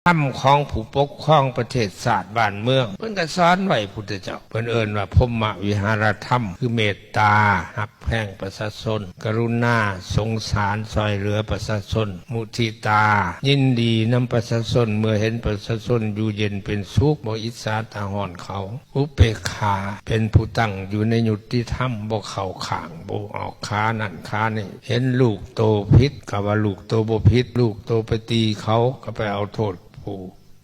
ທຳຂອງຜູ້ປົກຄອງປະເທດຊາດບ້ານເມືອງ ເພິ່ນກໍສອນໄວ້ ພຸດທະເຈົ້າ ເພິ່ນເອີ້ນວ່າ ພົມມະວິຫາລະທຳ ຄືເມດຕາ ຮັກແພງປະຊາຊົນ, ກະລຸນາ ສົງສານ ຊ່ອຍເຫຼືອປະຊາຊົນ, ມຸທິຕາ ຍິນດີນຳປະຊາຊົນ ເມື່ອເຫັນປະຊາຊົນຢູ່ເຢັນເປັນສຸກ ບໍ່ອິດສາຕາຮ້ອນເຂົາ, ອຸເປກຂາ ເປັນຜູ້ຕັ້ງຢູ່ໃນຍຸຕິທຳ ບໍ່ເຂົ້າຂ້າງ ບໍ່ອອກຂານັ້ນຂານີ້, ເຫັນລູກໂຕຜິດກໍວ່າລູກໂຕບໍ່ຜິດ, ລູກໂຕໄປຕີເຂົາກໍໄປເອົາໂທດຜູ້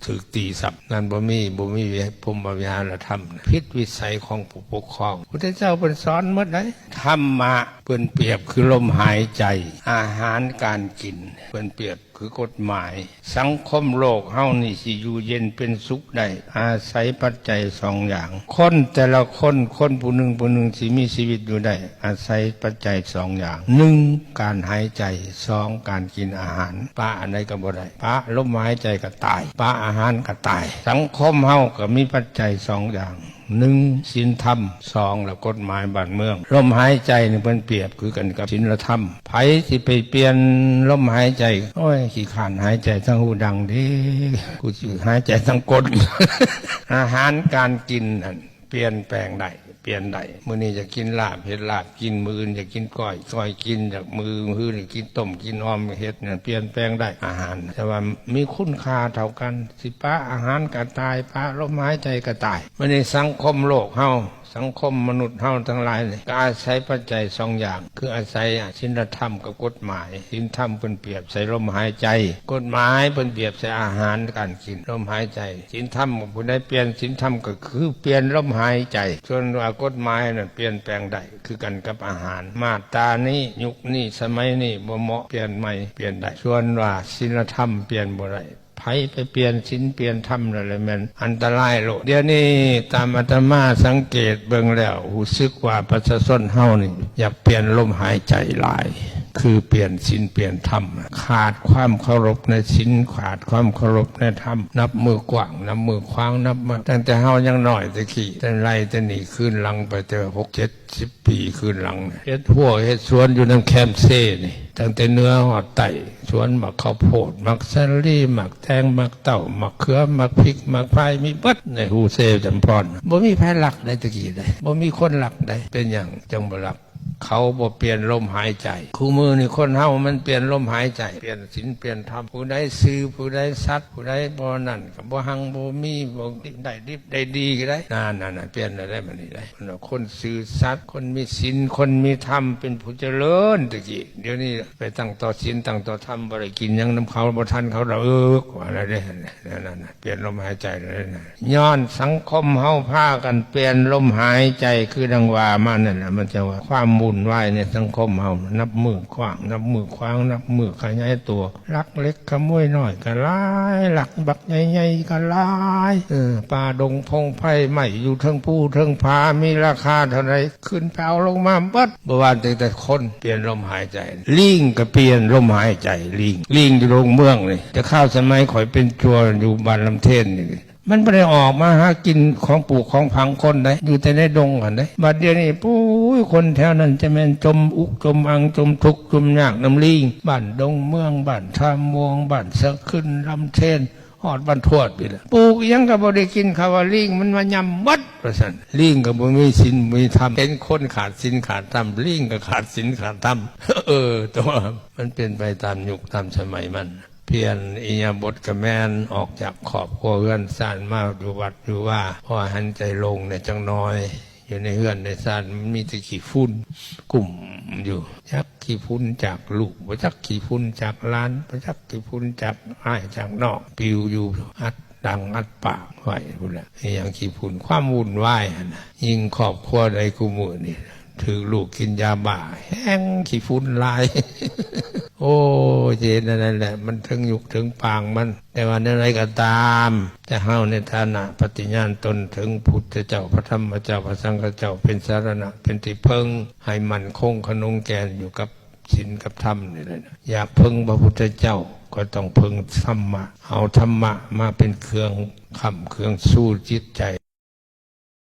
ຖືກຕີຊ້ຳ. ນັ້ນບໍ່ມີ, ບໍ່ມີ ພົມມະວິຫາລະທຳ, ຜິດວິໄສຂອງຜູ້ປົກຄອງ. ພຸດທະເຈົ້າເພິ່ນສອນໝົດໃດ໋. ທຳມະເພິ່ນປຽບຄືລົມຫາຍໃຈ, ອາຫານການກິນ ເພິ່ນປຽບ ຄືກົດໝາຍ. ສັງຄົມໂລກເຮົານີ້ຊິຢູ່ເຢັນເປັນສຸກໄດ້ ອາໄສປັດໄຈສອງຢ່າງ. ຄົນແຕ່ລະຄົນ, ຄົນຜູ້ໜຶ່ງຜູ້ໜຶ່ງຊິມີຊີວິດຢູ່ໄດ້ ອາໄສປັດໄຈສອງຢ່າງ. ໜຶ່ງ ການຫາຍໃຈ, ສອງ ການກິນອາຫານ. ປະອັນໃດກໍບໍ່ໄດ້. ປະລົມຫາຍໃຈກໍຕາຍ, ປະອາຫານກໍຕາຍ. ສັງຄົມເຮົາກໍມີປັດໄຈສອງຢ່າງ. ໜຶ່ງ ສິນທຳ, ສອງ ລະກົດໝາຍບ້ານເມືອງ. ລົມຫາຍໃຈນີ້ເພິ່ນປຽບຄືກັນກັບສິນລະທຳ. ໃຜຊິໄປປ່ຽນລົມຫາຍໃຈ? ໂອ້ຍ ຂີ້ຄ້ານຫາຍໃຈທາງຫູດັງເດ້, ກູຊິຫາຍໃຈທາງກົ້ນ. ອາຫານການກິນນັ້ນປ່ຽນແປງໄດ້, ປ່ຽນໄດ້. ມື້ນີ້ຢາກກິນລາບ, ເຮັດລາບກິນ, ມື້ອື່ນຢາກກິນກ້ອຍ, ກ້ອຍກິນ, ຢາກ ມື້ອື່ນຢາກກິນຕົ້ມ, ກິນອ່ອມ, ເຮັດນັ້ນ, ປ່ຽນແປງໄດ້ອາຫານ, ແຕ່ວ່າມີຄຸນຄ່າເທົ່າກັນ. ຊິປະອາຫານກໍຕາຍ, ປະລົມຫາຍໃຈກໍຕາຍ. ມື້ນີ້ສັງຄົມໂລກເຮົາ, ສັງຄົມມະນຸດເຮົາທັງຫຼາຍນີ້ ກໍອາໄສປັດໄຈສອງຢ່າງ, ຄືອາໄສສິນລະທຳກັບກົດໝາຍ. ສິນທຳເພິ່ນປຽບໃສ່ລົມຫາຍໃຈ, ກົດໝາຍເພິ່ນປຽບໃສ່ອາຫານການກິນ, ລົມຫາຍໃຈ. ສິນທຳ ຜູ້ໃດປ່ຽນສິນທຳ ກໍຄືປ່ຽນລົມຫາຍໃຈ. ສ່ວນວ່າກົດໝາຍນັ້ນປ່ຽນແປງໄດ້ ຄືກັນກັບອາຫານ. ມາດຕານີ້, ຍຸກນີ້, ສະໄໝນີ້ບໍ່ເໝາະ, ປ່ຽນໃໝ່, ປ່ຽນໄດ້. ສ່ວນວ່າສິນລະທຳປ່ຽນບໍ່ໄດ້. ໃຜໄປປ່ຽນສິນປ່ຽນທຳນັ້ນແຫຼະແມ່ນອັນຕະລາຍໂລດ. ດຽວນີ້ຕາມອາດຕະມາສັງເກດເບິ່ງແລ້ວ ຮູ້ສຶກວ່າປະຊາຊົນເຮົານີ້ຢາກປ່ຽນລົມຫາຍໃຈຫຼາຍ ຄືປ່ຽນສິນປ່ຽນທຳ. ຂາດຄວາມເຄົາລົບໃນສິນ, ຂາດຄວາມເຄົາລົບໃນທຳ. ນັບມື້ກວ້າງ, ນັບມື້ຂວາງ, ນັບມາຕັ້ງແຕ່ເຮົາຍັງນ້ອຍແຕ່ກີ້, ແຕ່ໄລ່ແຕ່ນີ້ຄືນຫຼັງໄປແຕ່ຫົກເຈັດ ສິບປີຄືນຫຼັງ, ເຮັດຮົ້ວເຮັດສວນຢູ່ນຳແຄມເຊນີ້ ຕັ້ງແຕ່ເໜືອຮອດໃຕ້, ສວນໝາກເຂົ້າໂພດ, ໝາກສາລີ, ໝາກແຕງ, ໝາກເຕົ້າ, ໝາກເຂືອ, ໝາກພິກ, ໝາກພາຍ, ມີເບິດໃນຮູເຊຈຳພອນ. ບໍ່ມີໃຜລັກໄດ໋ ແຕ່ກີ້ໄດ໋, ບໍ່ມີຄົນລັກໄດ໋. ເປັນຫຍັງຈັ່ງບໍ່ລັກ? ເຂົາບໍ່ປ່ຽນລົມຫາຍໃຈ. ຄູ່ມື້ນີ້ຄົນເຮົາມັນປ່ຽນລົມຫາຍໃຈ, ປ່ຽນສິນປ່ຽນທຳ, ຜູ້ໃດຊື່, ຜູ້ໃດສັດ, ຜູ້ໃດບໍ່ນັ້ນ ກໍບໍ່ຮັ່ງບໍ່ມີ, ບໍ່ໄດ້ດິບໄດ້ດີກໍໄດ້. ນັ້ນໆໆ ປ່ຽນແລ້ວໄດ໋ ບັດນີ້ໄດ໋. ເພິ່ນວ່າຄົນຊື່ສັດ, ຄົນມີສິນ, ຄົນມີທຳ ເປັນຜູ້ຈະເລີນ. ແຕ່ກີ້, ດຽວນີ້ໄປຕັ້ງຕໍ່ສິນ, ຕັ້ງຕໍ່ທຳ, ບໍ່ໄດ້ກິນຫຍັງນຳເຂົາ, ບໍ່ທັນເຂົາດອກ, ວ່າແລ້ວເດ້. ນັ້ນໆໆ ປ່ຽນລົມຫາຍໃຈແລ້ວນະ. ຍ້ອນສັງຄົມເຮົາພາກັນປ່ຽນລົມຫາຍໃຈ ຄືດັ່ງວ່າມານັ້ນແຫຼະ, ມັນຈະວ່າຄວາມວຸ່ນວາຍໃນສັງຄົມເຮົາ ນັບມື້ກວ້າງ, ນັບມື້ຂວາງ, ນັບມື້ຂະຫຍາຍຕົວ. ລັກເລັກຂະໂມຍນ້ອຍກໍຫຼາຍ, ລັກບັກໃຫຍ່ໆກໍຫຼາຍ. ເອີ ປ່າດົງພົງໄພໄໝ້ຢູ່ເທິງພູເທິງຜາ ມີລາຄາເທົ່າໃດ ຂຶ້ນໄປເອົາລົງມາເບິດ. ບໍ່ວ່າແຕ່ ແຕ່ຄົນປ່ຽນລົມຫາຍໃຈ, ລີງກໍປ່ຽນລົມຫາຍໃຈ. ລີງ ລີງຢູ່ດອນເມືອງນີ້, ແຕ່ຄາວສະໄໝຂ້ອຍເປັນຈົວຢູ່ບ້ານລຳເທນນີ້, ມັນບໍ່ໄດ້ອອກມາຫາກິນຂອງປູກຂອງຝັງຄົນໃດ, ຢູ່ແຕ່ໃນດົງຫັ້ນເດ້. ບັດດຽວນີ້ ໂອ້ຍ ຄົນແຖວນັ້ນຈະແມ່ນຈົມອຸກຈົມອັ່ງ, ຈົມທຸກຈົມຍາກນຳລີງ. ບ້ານດົງເມືອງ, ບ້ານທ່າມ່ວງ, ບ້ານສະຂຶ້ນ, ລຳເທນ, ຮອດບ້ານທວດພີ້ແຫຼະ, ປູກອີ່ຫຍັງກໍບໍ່ໄດ້ກິນ. ເຂົາວ່າລີງມັນມາຫຍ້ຳໝົດ ວ່າຊັ້ນ. ລີງກໍບໍ່ມີສິນມີທຳ, ເຫັນຄົນຂາດສິນຂາດທຳ, ລີງກໍຂາດສິນຂາດທຳ. ເອີ ແຕ່ວ່າມັນເປັນໄປຕາມຍຸກຕາມສະໄໝມັນ. ປ່ຽນອິລິຍາບົດກໍແມ່ນ, ອອກຈາກຄອບຄົວເຮືອນຊານມາຢູ່ວັດຢູ່ວາ, ພໍຫັນໃຈໂລ່ງແດ່ຈັກໜ່ອຍ. ຢູ່ໃນເຮືອນໃນຊານມັນມີແຕ່ຂີ້ຝຸ່ນກຸ້ມຢູ່, ຈັກຂີ້ຝຸ່ນຈາກລູກ, ບໍ່ຈັກຂີ້ຝຸ່ນຈາກຫຼານ, ບໍ່ຈັກຂີ້ຝຸ່ນຈາກອ້າຍຈາກນ້ອງ, ປິວຢູ່ອັດດັງອັດປາກໄວ້ພຸ້ນແຫຼະ. ອີ່ຫຍັງຂີ້ຝຸ່ນ? ຄວາມວຸ່ນວາຍຫັ້ນນະ. ຍິ່ງຄອບຄົວໃດຄູ່ມື້ນີ້ ຖືກລູກກິນຢາບ້າ ແຮ່ງຂີ້ຝຸ່ນຫຼາຍ. ໂອ້ຍ ຊິເຮັດແນວໃດແຫຼະ, ມັນເຖິງຍຸກເຖິງປາງມັນ. ແຕ່ວ່າແນວໃດກໍຕາມ, ແຕ່ເຮົາໃນຖານະປະຕິຍານຕົນເຖິງພຸດທະເຈົ້າ, ພະທຳມະເຈົ້າ, ພະສັງຄະເຈົ້າ ເປັນສາລະນະ, ເປັນທີ່ເພິ່ງ, ໃຫ້ໝັ້ນຄົງຂະໜົງແກ່ນຢູ່ກັບສິນກັບທຳນີ້ແຫຼະ. ຢາກເພິ່ງພະພຸດທະເຈົ້າ ກໍຕ້ອງເພິ່ງທຳມະ, ເອົາທຳມະມາເປັນເຄື່ອງຄ້ຳເຄື່ອງຊູຈິດໃຈ.